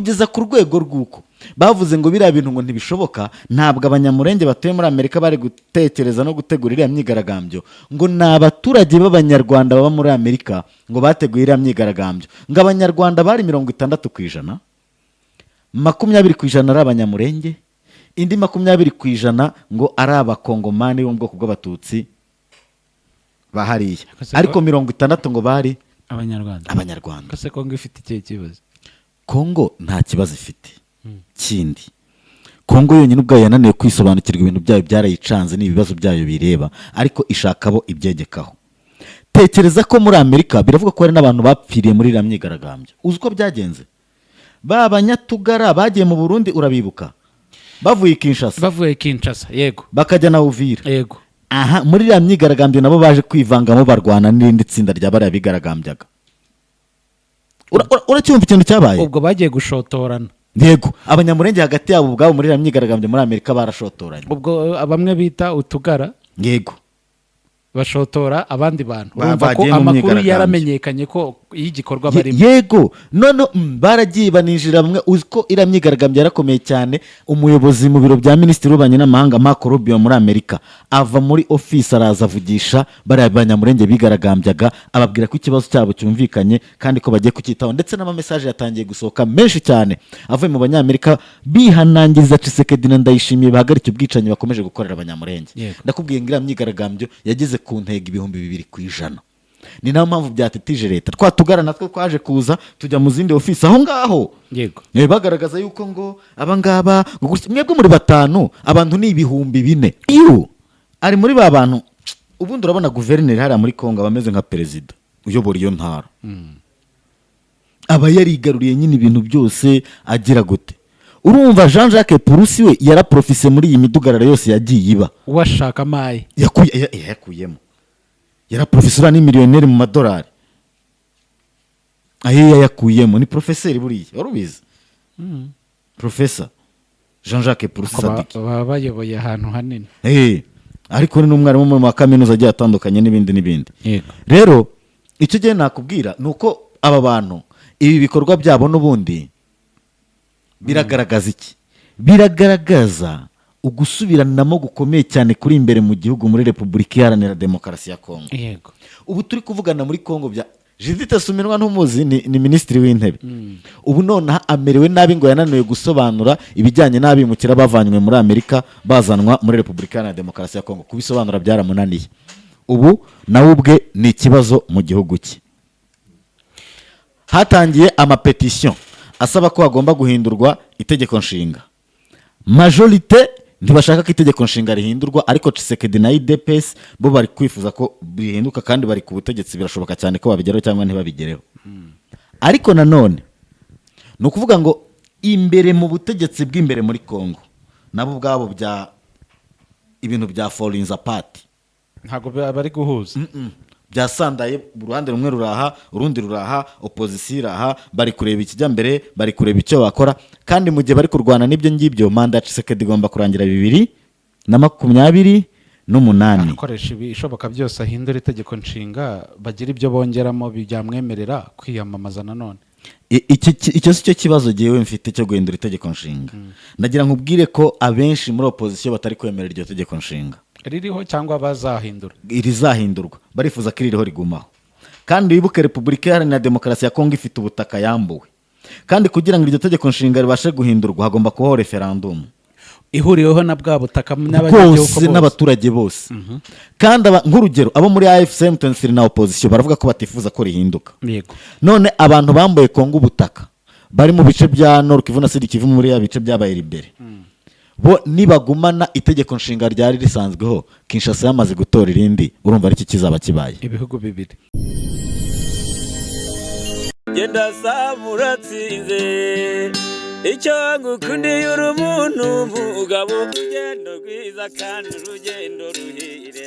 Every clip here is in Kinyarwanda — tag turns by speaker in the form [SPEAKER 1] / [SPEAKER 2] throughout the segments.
[SPEAKER 1] Kugeza ku rwego rw'uko bavuze ngo biriya bintu ngo ntibishoboka. Ntabwo Abanyamurenge batuye muri Amerika bari gutekereza no gutegura iriya myigaragambyo, ngo ni abaturage b'Abanyarwanda baba muri Amerika ngo bateguye iriya myigaragambyo. Ngo Abanyarwanda bari 60%, 20% ari Abanyamurenge, indi 20% ngo ari Abakongomani bo mu bwoko bw'Abatutsi bahariya, ariko 60 ngo bari
[SPEAKER 2] Abanyarwanda.
[SPEAKER 1] Abanyarwanda.
[SPEAKER 2] Kose Kongo ifite ikihe kibazo?
[SPEAKER 1] Kongo nta kibazo ifite kindi. Kongo yonyine ubwayo yananiwe kwisobanukirwa, ibintu byayo byarayicanze, ni ibibazo byayo bireba, ariko ishaka abo ibyegekaho. Tekereza ko muri Amerika biravuga ko hari n'abantu bapfiriye muri iriya myigaragambyo. Uzi uko byagenze? Ba banyatugara bagiye mu Burundi, urabibuka, bavuye i Kinshasa?
[SPEAKER 2] Bavuye Kinshasa, yego.
[SPEAKER 1] Bakajya na Uvira.
[SPEAKER 2] Yego.
[SPEAKER 1] Aha muri iriya myigaragambyo nabo baje kwivangamo, barwana n'irindi tsinda rya bariya bigaragambyaga. Uracyumva ikintu cyabaye?
[SPEAKER 2] Ubwo bagiye gushotorana.
[SPEAKER 1] Yego, Abanyamurenge hagati yabo ubwabo muri iriya myigaragambyo muri Amerika barashotoranye.
[SPEAKER 2] Ubwo bamwe bita utugara bashotora abandi bantu. Urumva ko
[SPEAKER 1] Bagiye mu
[SPEAKER 2] amakuru
[SPEAKER 1] myigaragambyo.
[SPEAKER 2] yaramenyekanye ko iyo igikorwa barimo.
[SPEAKER 1] Yego, none baragiye baninjira bamwe. Uzi ko iriya myigaragambyo yarakomeye cyane? Umuyobozi mu biro bya minisitiri w'ububanyi n'amahanga Marco Rubio muri Amerika ava muri ofisi, araza avugisha bariya Banyamurenge bigaragambyaga, ababwira ko ikibazo cyabo cyumvikanye kandi ko bagiye kucyitaho. Ndetse n'amamesaje yatangiye gusohoka menshi cyane avuye mu Banyamerika bihanangiriza Tshisekedi na Ndayishimiye bahagarike ubwicanyi bakomeje gukorera Abanyamurenge. Ndakubwiye ngo iriya myigaragambyo yageze ku ntego 2000%. Ni nayo mpamvu byatetije leta. Twa tugara natwo twaje kuza tujya mu zindi ofisi aho ngaho. Bagaragaza yuko ngo abangaba ngo gutya, mwebwe muri batanu, abantu ni 4000. Iyo ari muri ba bantu, ubundi urabona guverineri hariya muri Kongo aba ameze nka perezida uyobora iyo ntara, aba yarigaruriye nyine ibintu byose. Agira gute? Urumva Jean Jacques Purusi we yaraprofise muri iyi midugararo yose yagiye iba.
[SPEAKER 2] Uwashaka amaye.
[SPEAKER 1] Yayakuyemo, yaraprofise. Uriya ni miliyoneri mu madolari, ayo yayakuyemo. Ni porofeseri buriya, wari ubizi? Profesa Jean Jacques Purusi Sadiki.
[SPEAKER 2] Baba bayoboye ahantu hanini.
[SPEAKER 1] Ariko ni n'umwarimu mu makaminuza agiye atandukanye n'ibindi n'ibindi. Rero icyo gihe nakubwira ni uko aba bantu, ibi bikorwa byabo n'ubundi biragaragaza iki? Biragaragaza ugusubiranamo gukomeye cyane kuri imbere mu gihugu, muri Repubulika Iharanira Demokarasi ya Kongo. Ubu turi kuvugana, muri Kongo bya Judith Suminwa ntumuzi? Ni minisitiri w'intebe. Ubu nonaha amerewe nabi, ngo yananiwe gusobanura ibijyanye n'abimukira bavanywe muri Amerika bazanwa muri Repubulika Iharanira Demokarasi ya Kongo. Kubisobanura byaramunaniye. Ubu nawe ubwe ni ikibazo mu gihugu cye. Hatangiye amapetisiyo asaba ko hagomba guhindurwa itegeko nshinga. Majorité ntibashaka ko itegeko nshinga rihindurwa, ariko Tshisekedi na UDPS bo bari kwifuza ko rihinduka, kandi bari ku butegetsi, birashoboka cyane ko babigeraho cyangwa ntibabigereho. Ariko nanone ni ukuvuga ngo imbere mu butegetsi bw'imbere muri Congo nabo ubwabo bya ibintu bya falling apart.
[SPEAKER 2] Ntabwo bari guhuza.
[SPEAKER 1] Byasandaye, uruhande rumwe ruraha, urundi ruraha, opozisiyo iraha. Bari kureba ikijya mbere, bari kureba icyo bakora. Kandi mu gihe bari kurwana n'ibyo ngibyo, manda ya Tshisekedi igomba kurangira 2028.
[SPEAKER 2] Akoresha ibishoboka byose ahindura itegeko nshinga, bagira ibyo bongeramo byamwemerera kwiyamamaza nanone.
[SPEAKER 1] Icyo si cyo kibazo jyewe mfite cyo guhindura itegeko nshinga. Ndagira nkubwire ko abenshi muri opozisiyo batari kwemera iryo tegeko nshinga.
[SPEAKER 2] Ririho cyangwa bazahindura?
[SPEAKER 1] Irizahindurwa. Barifuza ko iririho rigumaho. Kandi wibuke, Repubulika Iharanira Demokarasi ya Kongo ifite ubutaka yambuwe, kandi kugira ngo iryo tegeko nshinga ribashe guhindurwa hagomba kubaho referandumu
[SPEAKER 2] ihuriweho na bwa butaka n'abanyagihugu
[SPEAKER 1] bwose
[SPEAKER 2] bose.
[SPEAKER 1] N'abaturage bose. Kandi nk'urugero abo muri AFC M23 na opposition baravuga ko batifuza ko rihinduka. None abantu bambuye Kongo ubutaka bari mu bice bya Nord Kivu na Sud Kivu, muri ya bice byabaye libéré, bo nibagumana itegeko nshinga ryari risanzweho, Kinshasa yamaze gutora irindi, urumva aricyo kizaba kibaye?
[SPEAKER 2] Ibihugu bibiri.
[SPEAKER 3] Genda saba uratsinze. Icyo ngukundiye, uri umuntu mugabo, urugendo rwiza kandi urugendo ruhire.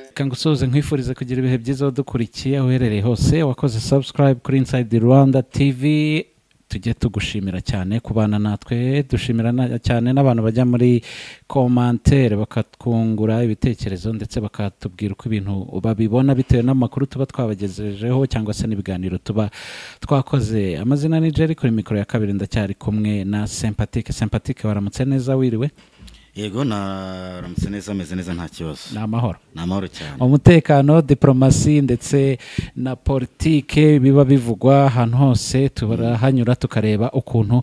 [SPEAKER 2] Reka ngusuhuze, nkwifurize kugira ibihe byiza aho dukurikiye, aho uherereye hose. Wakoze subscribe kuri Inside Rwanda TV. Tujye tugushimira cyane kubana natwe, dushimira cyane n'abantu bajya muri commentaire bakatwungura ibitekerezo ndetse bakatubwira uko ibintu babibona bitewe n'amakuru tuba twabagejejeho cyangwa se n'ibiganiro tuba twakoze. Amazina ni Jerry, kuri mikoro ya kabiri ndacyari kumwe na Sympatique. Sympatique, waramutse neza? Wiriwe?
[SPEAKER 1] Yego, naramutse neza, ameze neza, nta kibazo.
[SPEAKER 2] Ni amahoro?
[SPEAKER 1] Ni amahoro cyane.
[SPEAKER 2] Umutekano, diplomasi ndetse na politike biba bivugwa ahantu hose, turahanyura tukareba ukuntu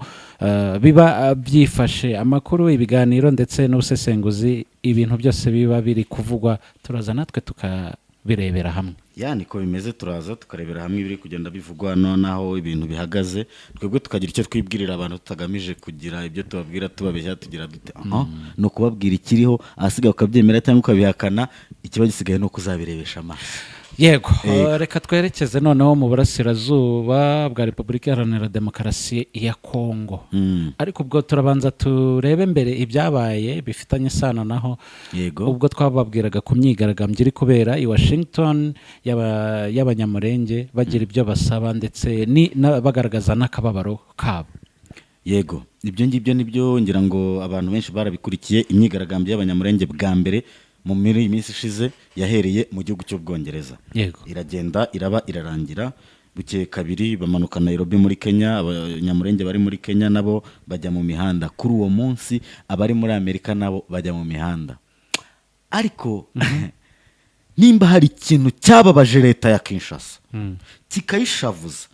[SPEAKER 2] biba byifashe. Amakuru, ibiganiro ndetse n'ubusesenguzi, ibintu byose biba biri kuvugwa, turaza natwe tukabirebera hamwe.
[SPEAKER 1] Ya, niko bimeze, turaza tukarebera hamwe ibiri kugenda bivugwa no naho ibintu bihagaze, twebwe tukagira icyo twibwirira abantu tutagamije kugira ibyo tubabwira tubabeshya tugira dute. Aha ni ukubabwira ikiriho, ahasigaye ukabyemera cyangwa ukabihakana, ikiba gisigaye ni uko uzabirebesha amaso.
[SPEAKER 2] Yego. Reka twerekeze noneho mu burasirazuba bwa Repubulika Iharanira Demokarasi ya Kongo. Ariko ubwo turabanza turebe mbere ibyabaye bifitanye isano naho. Ubwo twababwiraga ku myigaragambyo iri kubera i Washington y'Abanyamurenge, bagira ibyo basaba ndetse bagaragaza n'akababaro kabo.
[SPEAKER 1] Yego, ibyo ngibyo nibyo, ngira ngo abantu benshi barabikurikiye. Imyigaragambyo y'Abanyamurenge bwa mbere muri iyi minsi ishize yahereye mu gihugu cy'Ubwongereza. Iragenda iraba irarangira, bukeye kabiri bamanuka Nairobi muri Kenya, Abanyamurenge bari muri Kenya nabo bajya mu mihanda. Kuri uwo munsi abari muri Amerika nabo bajya mu mihanda. Ariko nimba hari ikintu cyababaje leta ya Kinshasa kikayishavuza,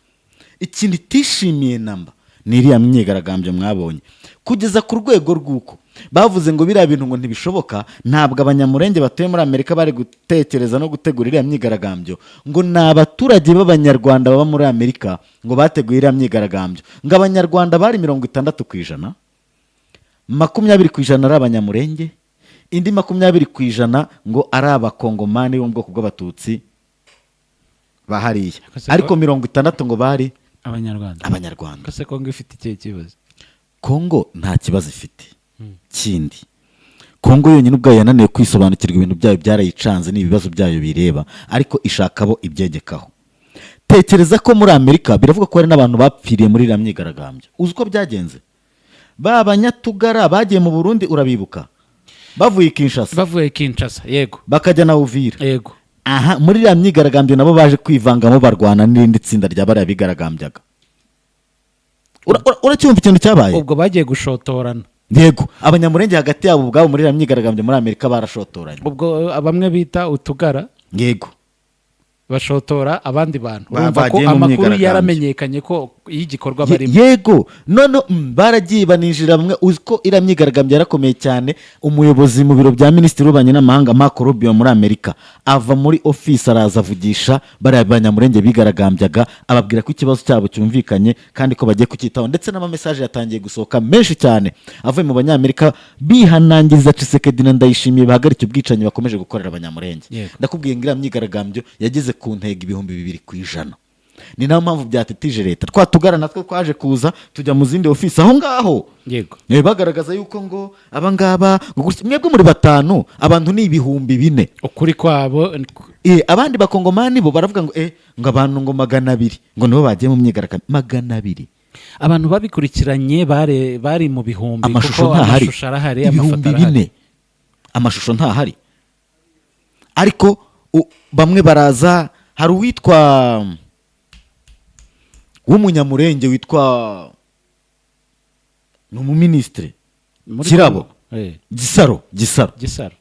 [SPEAKER 1] ikintu itishimiye namba, ni iriya myigaragambyo mwabonye, kugeza ku rwego rw'uko bavuze ngo biriya bintu ngo ntibishoboka, ntabwo Abanyamurenge batuye muri Amerika bari gutekereza no gutegura iriya myigaragambyo, ngo ni abaturage b'Abanyarwanda baba muri Amerika ngo bateguye iriya myigaragambyo. Ngo Abanyarwanda bari 60%, 20% ari Abanyamurenge, indi 20% ngo ari Abakongomani bo mu bwoko bw'Abatutsi bahariya, ariko 60 ngo bari
[SPEAKER 2] Abanyarwanda.
[SPEAKER 1] Abanyarwanda.
[SPEAKER 2] Kose Kongo ifite ikihe kibazo?
[SPEAKER 1] Kongo nta kibazo ifite kindi. Kongo yonyine ubwayo yananiwe kwisobanukirwa, ibintu byayo byarayicanze, ni ibibazo byayo bireba, ariko ishaka abo ibyegekaho. Tekereza ko muri Amerika biravuga ko hari n'abantu bapfiriye muri iriya myigaragambyo. Uzi uko byagenze? Ba banyatugara bagiye mu Burundi, urabibuka, bavuye i Kinshasa?
[SPEAKER 2] Bavuye Kinshasa, yego.
[SPEAKER 1] Bakajya na Uvira.
[SPEAKER 2] Yego.
[SPEAKER 1] Aha muri iriya myigaragambyo nabo baje kwivangamo, barwana n'irindi tsinda rya bariya bigaragambyaga. Uracyumva ikintu cyabaye?
[SPEAKER 2] Ubwo bagiye gushotorana.
[SPEAKER 1] Yego, Abanyamurenge hagati yabo ubwabo muri iriya myigaragambyo muri Amerika barashotoranye.
[SPEAKER 2] Ubwo bamwe bita utugara bashotora abandi bantu. Urumva ko
[SPEAKER 1] Bagiye mu
[SPEAKER 2] amakuru
[SPEAKER 1] myigaragambyo.
[SPEAKER 2] yaramenyekanye ko iyo igikorwa barimo.
[SPEAKER 1] Yego, none baragiye baninjira bamwe. Uzi ko iriya myigaragambyo yarakomeye cyane, umuyobozi mu biro bya minisitiri w'ububanyi n'amahanga Marco Rubio muri Amerika ava muri ofisi araza avugisha bariya Banyamurenge bigaragambyaga, ababwira ko ikibazo cyabo cyumvikanye kandi ko bagiye kucyitaho. Ndetse n'amamesaje yatangiye gusohoka menshi cyane avuye mu Banyamerika bihanangiriza Tshisekedi na Ndayishimiye bahagarike ubwicanyi bakomeje gukorera Abanyamurenge. Ndakubwiye ngo iriya myigaragambyo yageze ku ntego 2000%. Ni nayo mpamvu byatetije leta. Twa tugara natwo twaje kuza tujya mu zindi ofisi aho ngaho. Bagaragaza yuko ngo abangaba ngo gutya, mwebwe muri batanu, abantu ni 4000.
[SPEAKER 2] Ukuri kwabo.
[SPEAKER 1] Abandi Bakongomani bo baravuga ngo ngo abantu ngo 200 ngo nibo bagiye mu myigaragambyo, 200.
[SPEAKER 2] Abantu babikurikiranye bari mu bihumbi.
[SPEAKER 1] Amashusho
[SPEAKER 2] Kuko
[SPEAKER 1] ntahari.
[SPEAKER 2] amashusho arahari, amafoto
[SPEAKER 1] Ibihumbi
[SPEAKER 2] arahari.
[SPEAKER 1] bine, amashusho ntahari. Ariko bamwe baraza, hari uwitwa w'Umunyamurenge witwa, ni umuminisitiri
[SPEAKER 2] Muri
[SPEAKER 1] Kirabo.
[SPEAKER 2] Congo.
[SPEAKER 1] Gisaro, Gisaro.
[SPEAKER 2] Gisaro.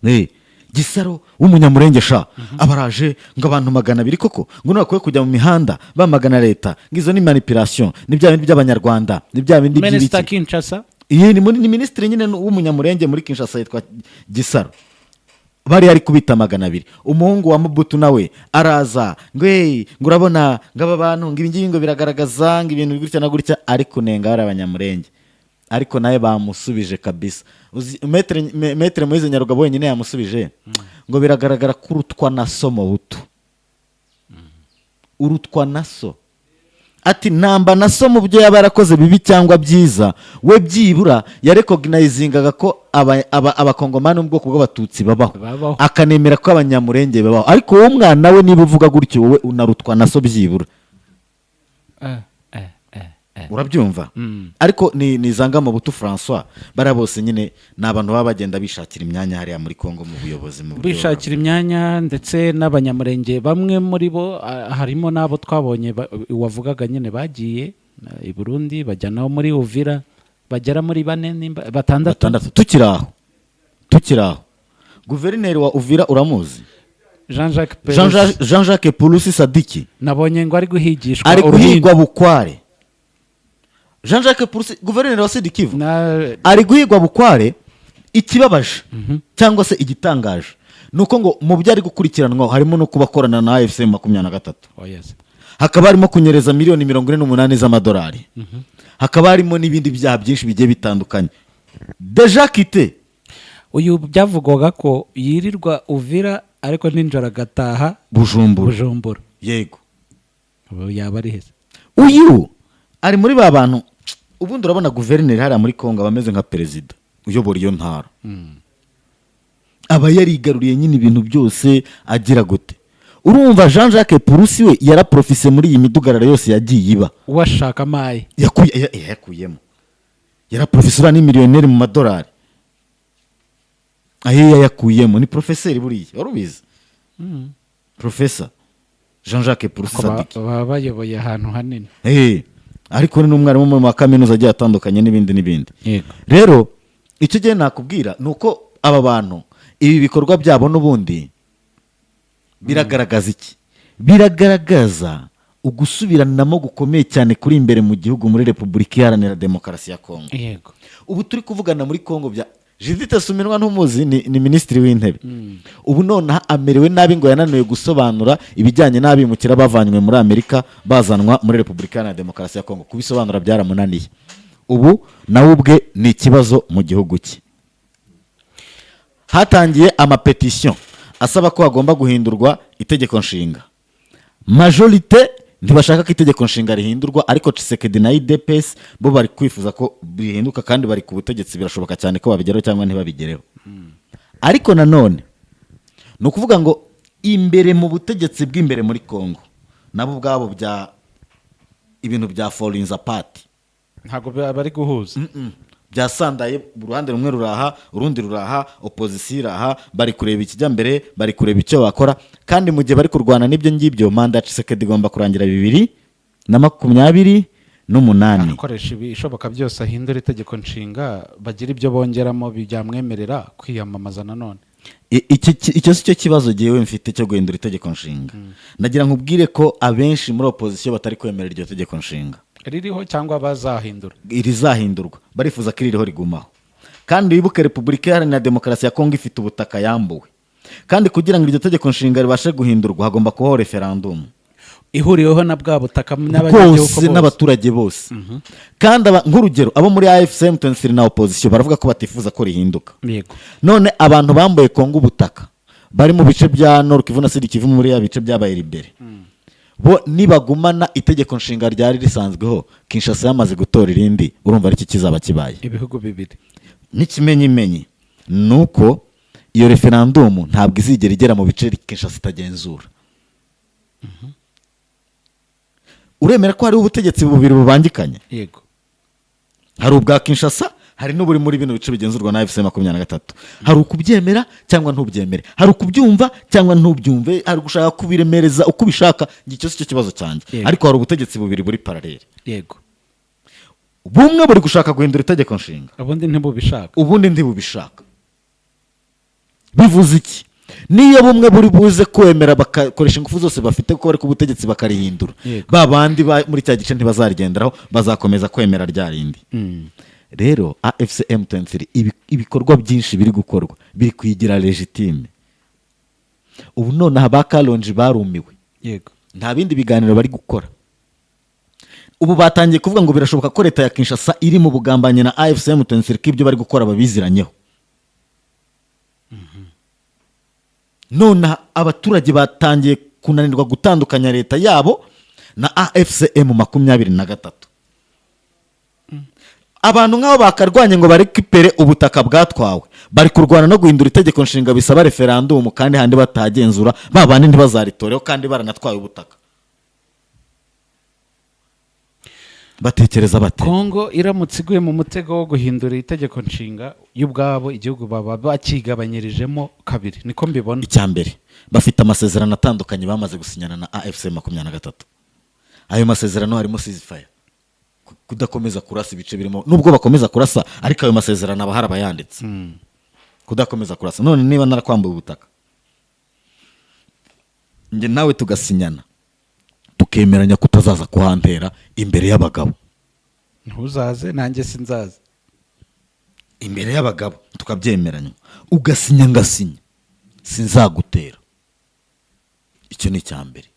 [SPEAKER 1] Gisaro w'Umunyamurenge sha, abaraje ngo abantu 200 koko ngo nibakwiye kujya mu mihanda bamagana leta, ngo izo ni manipulation, ni bya bindi by'Abanyarwanda, ni bya bindi
[SPEAKER 2] Minisita
[SPEAKER 1] by'ibiki.
[SPEAKER 2] Kinshasa.
[SPEAKER 1] Iyi ni minisitiri nyine w'Umunyamurenge muri Kinshasa yitwa Gisaro, bari ari kubita 200. Umuhungu wa Mubutu nawe araza ngo hey, ngo urabona ngo aba bantu ngo ibi ngibi ngo biragaragaza ngo ibintu gutya na gutya, ari kunenga bari Abanyamurenge, ariko nawe bamusubije kabisa. Uzi, Maître Moise Nyarugabo wenyine yamusubije ngo biragaragara ko urutwa na so Mobutu, urutwa na so. Ati namba na so mu byo yaba yarakoze bibi cyangwa byiza, we byibura yarecognizingaga ko Abakongomani bo mu bwoko bw'Abatutsi babaho,
[SPEAKER 2] Babaho.
[SPEAKER 1] akanemera ko Abanyamurenge babaho. Ariko wowe mwana we, niba uvuga gutyo, wowe unarutwa na so byibura. Urabyumva? Ariko ni Zanga Mobutu François, bariya bose nyine ni abantu baba bagenda bishakira imyanya hariya muri Kongo mu buyobozi, mu buryo
[SPEAKER 2] Bishakira imyanya, ndetse n'Abanyamurenge bamwe muri bo, harimo n'abo twabonye wavugaga nyine bagiye i Burundi, bajya nabo muri Uvira, bagera muri bane nimba batandatu.
[SPEAKER 1] Batandatu. Tukiri aho, guverineri wa Uvira uramuzi?
[SPEAKER 2] Jean Jacques
[SPEAKER 1] Jean
[SPEAKER 2] Perez.
[SPEAKER 1] Jean Jacques Purusi Sadiki.
[SPEAKER 2] Nabonye ngo ari guhigishwa
[SPEAKER 1] Ari
[SPEAKER 2] uruhindu.
[SPEAKER 1] guhigwa bukware. Jean Jacques Purusi, guverineri wa Sud Kivu,
[SPEAKER 2] Na
[SPEAKER 1] ari guhigwa bukware. Ikibabaje cyangwa se igitangaje ni uko ngo mu byo ari gukurikiranwaho harimo no kuba akorana na AFC 23.
[SPEAKER 2] Oh, yes.
[SPEAKER 1] Hakaba harimo kunyereza miliyoni 48 z'amadolari, hakaba harimo n'ibindi byaha byinshi bigiye bitandukanye, déjà quitté.
[SPEAKER 2] Uyu byavugwaga ko yirirwa Uvira, ariko nijoro agataha
[SPEAKER 1] Bujumbura.
[SPEAKER 2] Bujumbura.
[SPEAKER 1] Yego.
[SPEAKER 2] Ubu yaba ari heza?
[SPEAKER 1] Uyu ari muri ba bantu. Ubundi urabona guverineri hariya muri Kongo aba ameze nka perezida uyobora iyo ntara, aba yarigaruriye nyine ibintu byose. Agira gute? Urumva Jean Jacques Purusi we yaraprofise muri iyi midugararo yose yagiye iba.
[SPEAKER 2] Uwashaka amaye.
[SPEAKER 1] Yakuyemo, yaraprofise. Uriya ni miliyoneri mu madolari, ayo yayakuyemo. Ni porofeseri buriya, wari ubizi? Profesa Jean Jacques Purusi
[SPEAKER 2] Ko
[SPEAKER 1] Sadiki.
[SPEAKER 2] baba bayoboye ahantu hanini.
[SPEAKER 1] Ariko ni n'umwarimu mu makaminuza agiye atandukanye n'ibindi n'ibindi. Rero icyo gihe nakubwira ni uko aba bantu, ibi bikorwa byabo n'ubundi biragaragaza iki? Biragaragaza ugusubiranamo gukomeye cyane kuri imbere mu gihugu, muri Repubulika Iharanira Demokarasi ya Kongo. Ubu turi kuvugana, muri Kongo bya Judith Suminwa ntumuzi? Ni minisitiri w'intebe. Ubu nonaha amerewe nabi, ngo yananiwe gusobanura ibijyanye n'abimukira bavanywe muri Amerika bazanwa muri Repubulika Iharanira Demokarasi ya Kongo. Kubisobanura byaramunaniye. Ubu nawe ubwe ni ikibazo mu gihugu cye. Hatangiye amapetisiyo asaba ko hagomba guhindurwa itegeko nshinga. Majorité ntibashaka ko itegeko nshinga rihindurwa, ariko Tshisekedi na UDPS bo bari kwifuza ko rihinduka, kandi bari ku butegetsi, birashoboka cyane ko babigeraho cyangwa ntibabigereho. Ariko nanone ni ukuvuga ngo imbere mu butegetsi bw'imbere muri Congo nabo ubwabo bya ibintu bya falling apart.
[SPEAKER 2] Ntabwo bari guhuza.
[SPEAKER 1] Byasandaye, uruhande rumwe ruraha, urundi ruraha, opozisiyo iraha. Bari kureba ikijya mbere, bari kureba icyo bakora. Kandi mu gihe bari kurwana n'ibyo ngibyo, manda ya Tshisekedi igomba kurangira 2028.
[SPEAKER 2] Akoresha ibishoboka byose ahindura itegeko nshinga, bagira ibyo bongeramo byamwemerera kwiyamamaza nanone.
[SPEAKER 1] Icyo si cyo kibazo jyewe mfite cyo guhindura itegeko nshinga. Ndagira nkubwire ko abenshi muri opozisiyo batari kwemera iryo tegeko nshinga
[SPEAKER 2] ririho cyangwa bazahindura.
[SPEAKER 1] Irizahindurwa. Barifuza ko iririho rigumaho. Kandi wibuke, Repubulika Iharanira Demokarasi ya Kongo ifite ubutaka yambuwe, kandi kugira ngo iryo tegeko nshinga ribashe guhindurwa hagomba kubaho referandumu
[SPEAKER 2] ihuriweho na bwa butaka n'abanyagihugu
[SPEAKER 1] bwose
[SPEAKER 2] bose.
[SPEAKER 1] N'abaturage bose. Kandi nk'urugero abo muri AFC M23 na opozisiyo baravuga ko batifuza ko rihinduka. None abantu bambuye Kongo ubutaka bari mu bice bya Nord Kivu na Sud Kivu, muri ya bice byabaye libéré, bo nibagumana itegeko nshinga ryari risanzweho, Kinshasa yamaze gutora irindi, urumva aricyo kizaba kibaye?
[SPEAKER 2] Ibihugu bibiri.
[SPEAKER 1] N'ikimenyimenyi ni uko iyo referandumu ntabwo izigera igera mu bice Kinshasa itagenzura. Uremera ko hariho ubutegetsi bubiri bubangikanye?
[SPEAKER 2] Yego.
[SPEAKER 1] Hari ubwa Kinshasa, hari n'uburi muri bino bice bigenzurwa na AFC 23. Hari ukubyemera cyangwa ntubyemere, hari ukubyumva cyangwa ntubyumve, hari gushaka kubiremereza uko ubishaka. Icyo si cyo kibazo cyanjye. Ariko hari ubutegetsi bubiri buri parallèle. Bumwe buri gushaka guhindura itegeko nshinga,
[SPEAKER 2] ubundi ntibubishaka.
[SPEAKER 1] Ubundi ntibubishaka. Bivuze iki? Niyo bumwe buri buze kwemera, bagakoresha ingufu zose bafite kuko bari ku butegetsi, bakarihindura, ba bandi muri cya gice ntibazarigenderaho, bazakomeza kwemera rya rindi. Rero AFC M23, ibikorwa byinshi biri gukorwa biri kuyigira légitime. Ubu nonaha ba Karonji barumiwe. Nta bindi biganiro bari gukora. Ubu batangiye kuvuga ngo birashoboka ko leta ya Kinshasa iri mu bugambanyi na AFC M23, ko ibyo bari gukora babiziranyeho. Nonaha abaturage batangiye kunanirwa gutandukanya leta yabo na AFC M23. Abantu nk'abo bakarwanye ngo barekipere ubutaka bwatwawe, bari kurwana no guhindura itegeko nshinga bisaba referandumu, kandi handi batagenzura, ba bandi ntibazaritoreho kandi baranatwaye ubutaka. Batekereza bate?
[SPEAKER 2] Kongo iramutse iguye mu mutego wo guhindura itegeko nshinga y'ubwabo, igihugu baba bakigabanyirijemo kabiri, niko mbibona.
[SPEAKER 1] Icya mbere, bafite amasezerano atandukanye bamaze gusinyana na AFC 23. Ayo masezerano harimo ceasefire, kudakomeza kurasa ibice birimo, nubwo bakomeza kurasa, ariko ayo masezerano aba hari abayanditse, kudakomeza kurasa. None niba narakwambuye ubutaka, njye nawe tugasinyana, tukemeranya kutazaza kuhantera imbere y'abagabo,
[SPEAKER 2] Ntuzaze, nanjye sinzaza.
[SPEAKER 1] Imbere y'abagabo tukabyemeranya, ugasinya ngasinya, sinzagutera. Icyo ni icya mbere.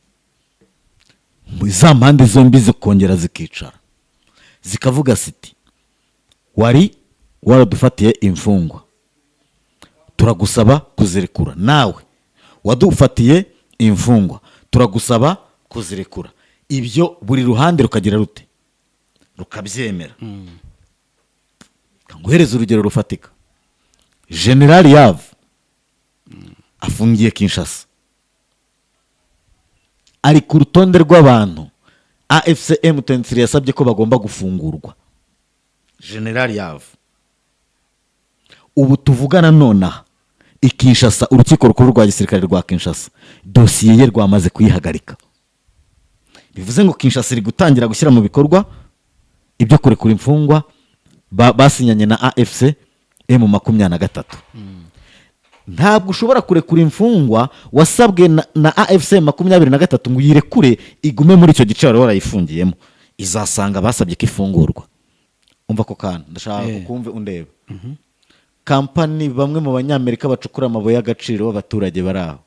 [SPEAKER 1] Mu za mpande zombi zikongera zikicara, zikavuga siti: "Wari waradufatiye imfungwa, turagusaba kuzirekura. Nawe wadufatiye imfungwa, turagusaba kuzirekura." Ibyo buri ruhande rukagira rute? Rukabyemera. Nguhereza urugero rufatika: Generali Yav afungiye Kinshasa, ari ku rutonde rw'abantu AFC M23 yasabye ko bagomba gufungurwa. Generali Yav ubu tuvugana nonaha i Kinshasa, urukiko rukuru rwa gisirikare rwa Kinshasa dosiye ye rwamaze kuyihagarika. Bivuze ngo Kinshasa iri gutangira gushyira mu bikorwa ibyo kurekura imfungwa basinyanye na AFC M23. Ntabwo ushobora kurekura imfungwa wasabwe na AFC 23 ngo uyirekure igume muri icyo gice wari warayifungiyemo, izasanga basabye ko ifungurwa. Umva ako kantu, ndashaka ukumve undeba. Kampani, bamwe mu Banyamerika bacukura amabuye y'agaciro b'abaturage bari aho,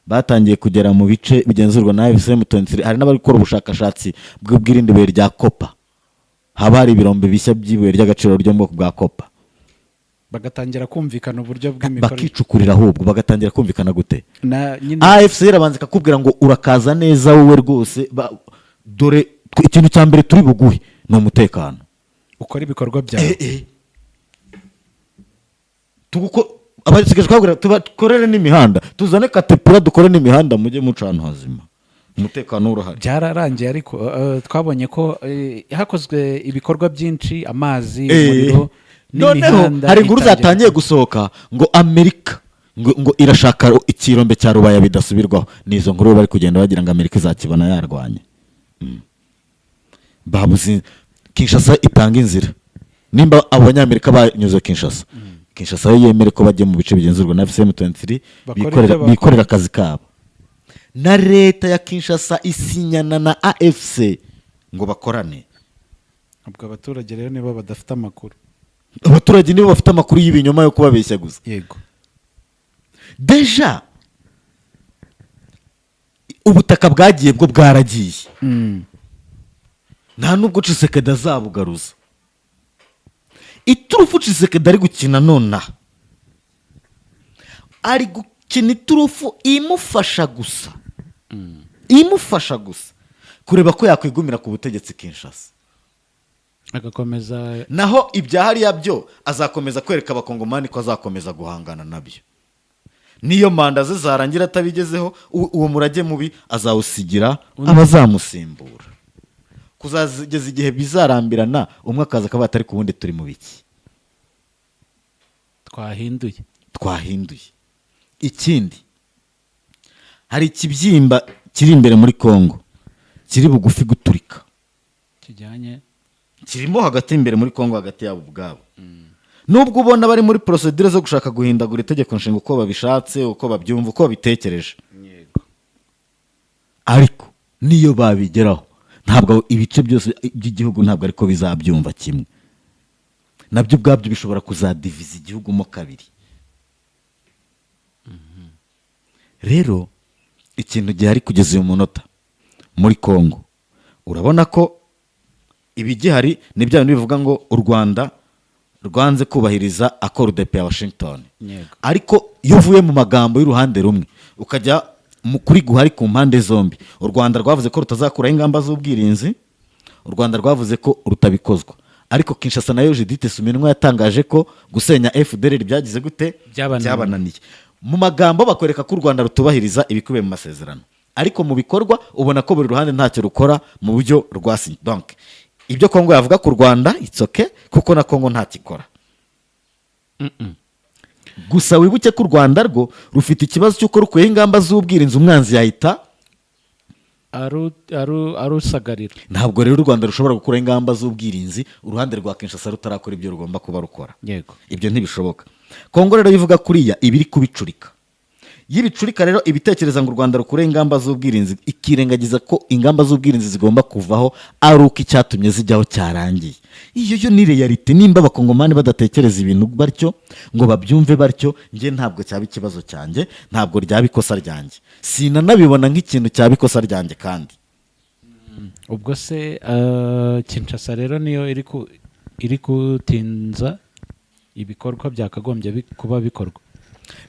[SPEAKER 1] batangiye kugera mu bice bigenzurwa na AFC M23. Hari n'abari gukora ubushakashatsi bw'irindi buye rya copper, haba hari ibirombe bishya by'ibuye ry'agaciro ryo mu bwoko bwa copper.
[SPEAKER 2] Bagatangira kumvikana uburyo bw'imikorere.
[SPEAKER 1] Bakicukurira ahubwo, bagatangira kumvikana gute?
[SPEAKER 2] Na nyine.
[SPEAKER 1] AFC irabanza ikakubwira ngo urakaza neza wowe rwose, dore ikintu cya mbere turi buguhe ni umutekano.
[SPEAKER 2] Ukora ibikorwa byawe.
[SPEAKER 1] Abasigaje twabwira tubakorere n'imihanda, tuzane katepura dukore n'imihanda, mujye muca ahantu hazima, umutekano urahari.
[SPEAKER 2] Byararangiye, ariko twabonye ko hakozwe ibikorwa byinshi, amazi, umuriro
[SPEAKER 1] Noneho
[SPEAKER 2] n'imihanda
[SPEAKER 1] hari inkuru
[SPEAKER 2] itangira.
[SPEAKER 1] zatangiye gusohoka ngo Amerika ngo irashaka ikirombe cya Rubaya bidasubirwaho. Ni izo nkuru bari kugenda bagira ngo Amerika izakibona yarwanye. Babuze Kinshasa itanga inzira. Nimba abo Banyamerika banyuze Kinshasa, Kinshasa yo yemere ko bajya mu bice bigenzurwa na AFC M23,
[SPEAKER 2] Bakora ibyo bakora.
[SPEAKER 1] bikorera akazi kabo. Na leta ya Kinshasa isinyana na AFC ngo bakorane.
[SPEAKER 2] Ubwo abaturage rero nibo badafite amakuru.
[SPEAKER 1] Abaturage nibo bafite amakuru y'ibinyoma yo kubabeshya gusa. Déjà ubutaka bwagiye bwo bwaragiye, nta nubwo Tshisekedi azabugaruza. Iturufu Tshisekedi ari gukina nonaha, ari gukina iturufu imufasha gusa, imufasha gusa kureba ko yakwigumira ku butegetsi Kinshasa,
[SPEAKER 2] agakomeza.
[SPEAKER 1] Naho ibya hariya byo azakomeza kwereka Abakongomani ko azakomeza guhangana nabyo, niyo manda ze zarangira atabigezeho, uwo murage mubi azawusigira abazamusimbura, kuzageza igihe bizarambirana, umwe akaza akavuga ati: "Ariko ubundi turi mu biki?"
[SPEAKER 2] Twahinduye.
[SPEAKER 1] Twahinduye. Ikindi, hari ikibyimba kiri imbere muri Congo kiri bugufi guturika.
[SPEAKER 2] Kijyanye?
[SPEAKER 1] Kirimo hagati imbere muri Congo, hagati yabo ubwabo. Nubwo ubona bari muri procédure zo gushaka guhindagura itegeko nshinga uko babishatse, uko babyumva, uko babitekereje, ariko niyo babigeraho, ntabwo ibice byose by'igihugu ntabwo ariko bizabyumva kimwe. Nabyo ubwabyo bishobora kuzadiviza igihugu mo kabiri. Rero ikintu gihari kugeza uyu munota muri Congo, urabona ko ibigihari ni bya bindi bivuga ngo u Rwanda rwanze kubahiriza accord de paix ya Washington. Ariko iyo uvuye mu magambo y'uruhande rumwe ukajya mu kuri guhari ku mpande zombi, u Rwanda rwavuze ko rutazakuraho ingamba z'ubwirinzi, u Rwanda rwavuze ko rutabikozwa, ariko Kinshasa nayo, Judith Suminwa yatangaje ko gusenya FDLR byagize gute?
[SPEAKER 2] Byabananiye.
[SPEAKER 1] Byabananiye. Mu magambo bakwereka ko u Rwanda rutubahiriza ibikubiye mu masezerano, ariko mu bikorwa ubona ko buri ruhande ntacyo rukora mu buryo rwasinye. Donc Ibyo Kongo yavuga ku Rwanda, it's okay, kuko na Kongo ntakikora. Gusa wibuke ko u Rwanda rwo rufite ikibazo cy'uko rukuyeho ingamba z'ubwirinzi, umwanzi yahita
[SPEAKER 2] arusagarira.
[SPEAKER 1] Ntabwo rero u Rwanda rushobora gukuraho ingamba z'ubwirinzi uruhande rwa Kinshasa rutarakora ibyo rugomba kuba rukora. Ibyo ntibishoboka. Kongo rero ivuga kuriya iba iri kubicurika. Iyo ibicurika rero, ibitekereza ngo u Rwanda rukureho ingamba z'ubwirinzi, ikirengagiza ko ingamba z'ubwirinzi zigomba kuvaho ari uko icyatumye zijyaho cyarangiye. Iyo yo ni réalité. Nimba Abakongomani badatekereza ibintu batyo ngo babyumve batyo, njye ntabwo cyaba ikibazo cyanjye, ntabwo ryaba ikosa ryanjye, sinanabibona nk'ikintu cyaba ikosa ryanjye kandi.
[SPEAKER 2] Ubwo se Kinshasa rero niyo iri gutinza ibikorwa byakagombye kuba bikorwa?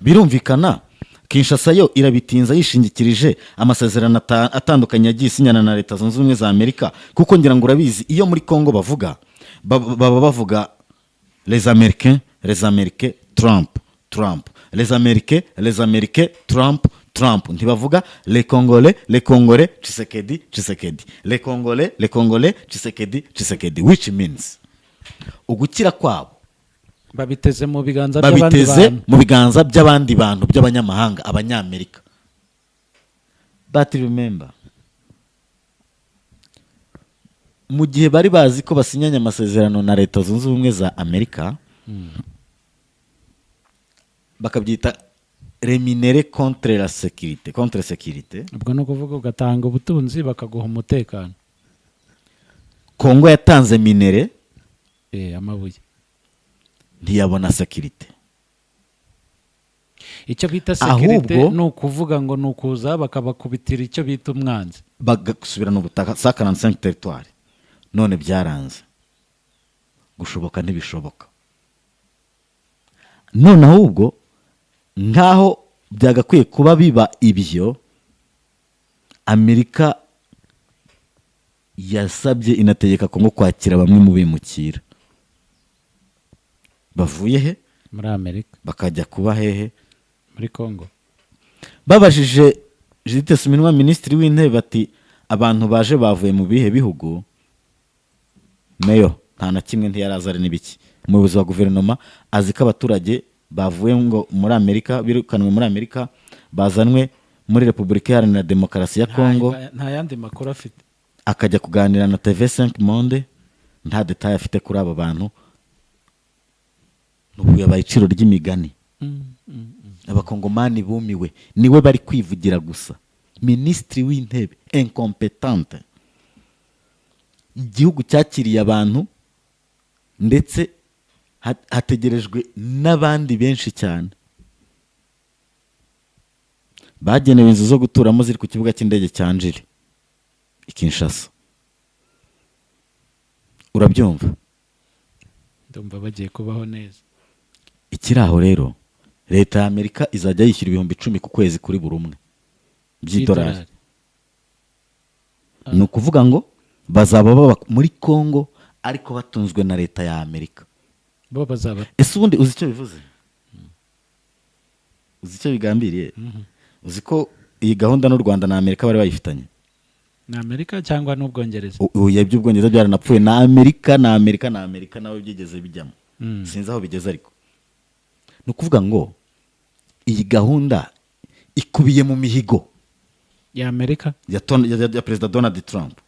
[SPEAKER 1] Birumvikana, Kinshasa yo irabitinza yishingikirije amasezerano atandukanye yagiye isinyana na Leta Zunze Ubumwe za Amerika, kuko ngira ngo urabizi, iyo muri Congo bavuga baba bavuga les Américains, les Américains, Trump, Trump, les Américains, les Américains, Trump, Trump. Ntibavuga les Congolais, les Congolais, Tshisekedi, Tshisekedi, les Congolais, les Congolais, Tshisekedi, Tshisekedi, which means ugukira kwabo
[SPEAKER 2] babiteze mu biganza by'abandi
[SPEAKER 1] babiteze
[SPEAKER 2] bantu.
[SPEAKER 1] Mu biganza by'abandi bantu, by'abanyamahanga, Abanyamerika. But remember, mu gihe bari bazi ko basinyanye amasezerano na Leta Zunze Ubumwe za Amerika, bakabyita rémunéré contre la sécurité, contre sécurité.
[SPEAKER 2] Ubwo ni ukuvuga ugatanga ubutunzi bakaguha umutekano.
[SPEAKER 1] Kongo yatanze minerais,
[SPEAKER 2] Amabuye.
[SPEAKER 1] ntiyabona sécurité.
[SPEAKER 2] Icyo bita sécurité
[SPEAKER 1] Ahubwo-
[SPEAKER 2] ni ukuvuga ngo ni ukuza bakabakubitira icyo bita umwanzi.
[SPEAKER 1] Bagasubirana ubutaka, 145 territoire. None byaranze, gushoboka ntibishoboka. None ahubwo nk'aho byagakwiye kuba biba ibyo, Amerika yasabye inategeka Kongo kwakira bamwe mu bimukira bavuye he?
[SPEAKER 2] Muri Amerika.
[SPEAKER 1] Bakajya kuba hehe?
[SPEAKER 2] Muri Congo.
[SPEAKER 1] Babajije Judith Suminwa, minisitiri w'intebe, bati abantu baje bavuye mu bihe bihugu? Meyo nta na kimwe, ntiyaraza ari n'ibiki. Umuyobozi wa guverinoma azi ko abaturage bavuye ngo muri Amerika, birukanwe muri Amerika, bazanwe muri Repubulika Iharanira Demokarasi ya Kongo.
[SPEAKER 2] Nta yandi makuru afite.
[SPEAKER 1] Akajya kuganira na TV5 Monde, nta détail afite kuri abo bantu. Ubu yabaye iciro ry'imigani. Abakongomani bumiwe, niwe bari kwivugira gusa. Minisitiri w'intebe incompetente, igihugu cyakiriye abantu, ndetse hategerejwe n'abandi benshi cyane bagenewe inzu zo guturamo ziri ku kibuga cy'indege cya Njiri i Kinshasa. Urabyumva?
[SPEAKER 2] Ndumva bagiye kubaho neza.
[SPEAKER 1] Ikiri aho rero, leta ya Amerika izajya yishyura 10,000 ku kwezi kuri buri umwe by'idolari. Ni ukuvuga ngo bazaba baba muri Congo ariko batunzwe na leta ya Amerika.
[SPEAKER 2] Bo bazaba
[SPEAKER 1] Ese ubundi uzi icyo bivuze? Uzi icyo bigambiriye? Uzi ko iyi gahunda n'u Rwanda na Amerika bari bayifitanye?
[SPEAKER 2] Ni Amerika cyangwa n'Ubwongereza?
[SPEAKER 1] Oya, iby'Ubwongereza byaranapfuye. Na Amerika, na Amerika, na Amerika nawe byigeze bijyamo. Sinzi aho bigeze, ariko ni ukuvuga ngo iyi gahunda ikubiye mu mihigo
[SPEAKER 2] ya Amerika,
[SPEAKER 1] ya Perezida Donald Trump.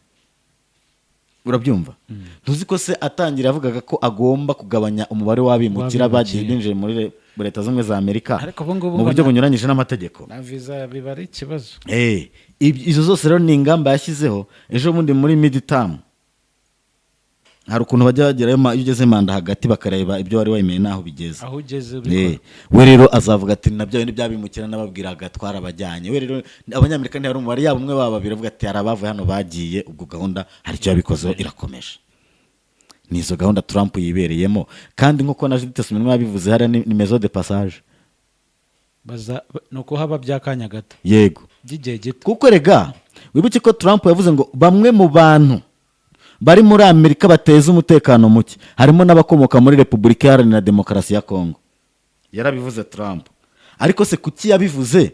[SPEAKER 1] Urabyumva? Ntuzi ko se atangira yavugaga ko agomba kugabanya umubare w'abimukira bagiye
[SPEAKER 2] W'abimukira.
[SPEAKER 1] binjiye muri Leta Zunze Ubumwe za Amerika
[SPEAKER 2] Ariko ubu ngubu
[SPEAKER 1] mu
[SPEAKER 2] ngo
[SPEAKER 1] buryo bunyuranyije n'amategeko.
[SPEAKER 2] Na visa biba ari ikibazo.
[SPEAKER 1] Izo zose rero ni ingamba yashyizeho. Ejo bundi muri midterm hari ukuntu bajya bagerayo, iyo ugeze manda hagati bakareba ibyo wari wemeye n'aho bigeze.
[SPEAKER 2] Aho ugeze ubikora.
[SPEAKER 1] We rero azavuga ati nabyo bindi byabimukira nababwiraga twarabajyanye. We rero Abanyamerika ntihari umubare yabo, umwe baba babiri, avuga ati hari abavuye hano bagiye. Ubwo gahunda hari icyo yabikozeho, irakomeje. Ni izo gahunda Trump yibereyemo, kandi nk'uko na Judith Suminwa yabivuze hariya, ni maison de passage.
[SPEAKER 2] Baza ni ukuhaba by'akanya gato,
[SPEAKER 1] Yego.
[SPEAKER 2] by'igihe gito.
[SPEAKER 1] Kuko rega wibuke ko Trump yavuze ngo bamwe mu bantu bari muri Amerika bateza umutekano muke harimo n'abakomoka muri Repubulika Iharanira Demokarasi ya Kongo. Yarabivuze Trump. Ariko se kuki yabivuze,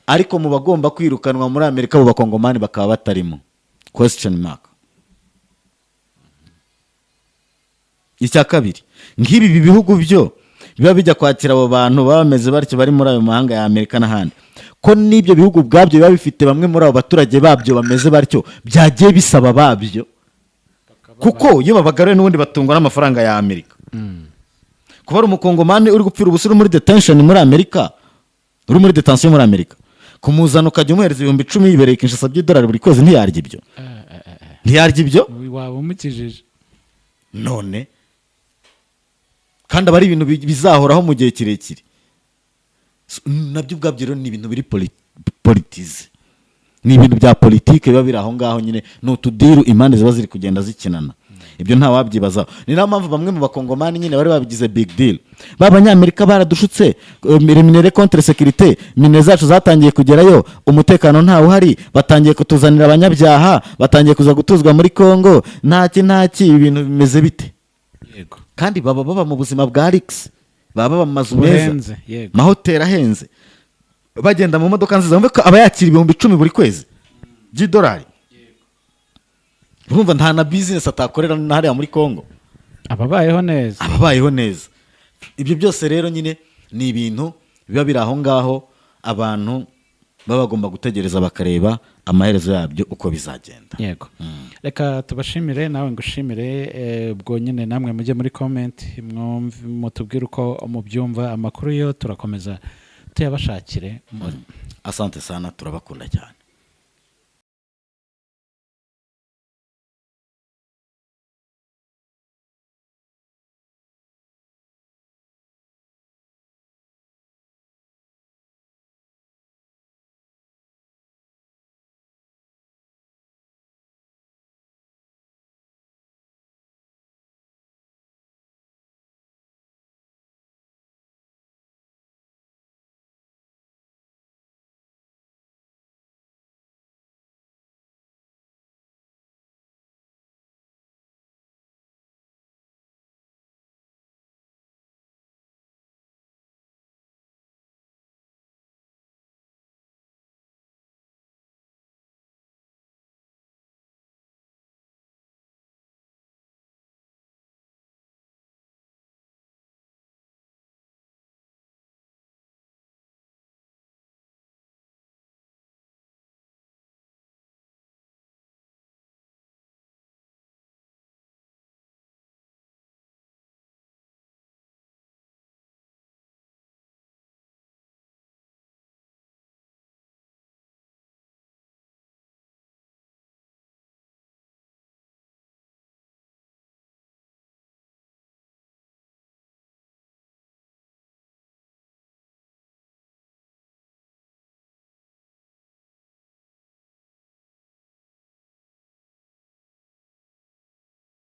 [SPEAKER 1] ariko mu bagomba kwirukanwa muri Amerika abo bakongomani bakaba batarimo? Question mark. Icya kabiri, nk'ibi bihugu byo biba bijya kwakira abo bantu baba bameze batyo bari muri ayo mahanga ya Amerika n'ahandi, ko n'ibyo bihugu ubwabyo biba bifite bamwe muri abo baturage babyo bameze batyo, byagiye bisaba babyo, kuko iyo babagaruye n'ubundi batungwa n'amafaranga ya Amerika. Kuba ari Umukongomani uri gupfira ubusa, uri muri detention muri Amerika, uri muri detention muri Amerika, kumuzana ukajya umuhereza 10,000 yibereye Kinshasa by'idolari buri kwezi, ntiyarya ibyo? Ntiyarya ibyo?
[SPEAKER 2] Waba umukijije.
[SPEAKER 1] None kandi aba ari ibintu bizahoraho mu gihe kirekire. So, nabyo ubwabyo rero ni ibintu biri politisé, ni ibintu bya politike biba biri aho ngaho nyine, ni utudeal impande ziba ziri kugenda zikinana. Ibyo nta wabyibazaho. Ni nayo mpamvu bamwe mu Bakongomani nyine bari babigize big deal: ba Banyamerika baradushutse, minerais contre sécurité, minerais zacu zatangiye kugerayo, umutekano ntawe uhari, batangiye kutuzanira abanyabyaha, batangiye kuza gutuzwa muri Congo, ntaki ntaki, ibintu bimeze bite? Kandi baba baba mu buzima bwa luxe, baba baba mu mazu meza,
[SPEAKER 2] buhenze, yego.
[SPEAKER 1] Mahoteli ahenze, bagenda mu modoka nziza. Wumve ko aba yakira 10,000 buri kwezi by'idolari. Urumva nta na business atakorera na hariya muri Congo.
[SPEAKER 2] Ababayeho neza.
[SPEAKER 1] Ababayeho neza. Ibyo byose rero nyine ni ibintu biba biri aho ngaho, abantu baba bagomba gutegereza bakareba amaherezo yabyo uko bizagenda.
[SPEAKER 2] Yego, reka tubashimire, nawe ngushimire. Ubwo nyine namwe mujye muri comment, mutubwire uko mubyumva. Amakuru yo turakomeza tuyabashakire.
[SPEAKER 1] Asante sana, turabakunda cyane.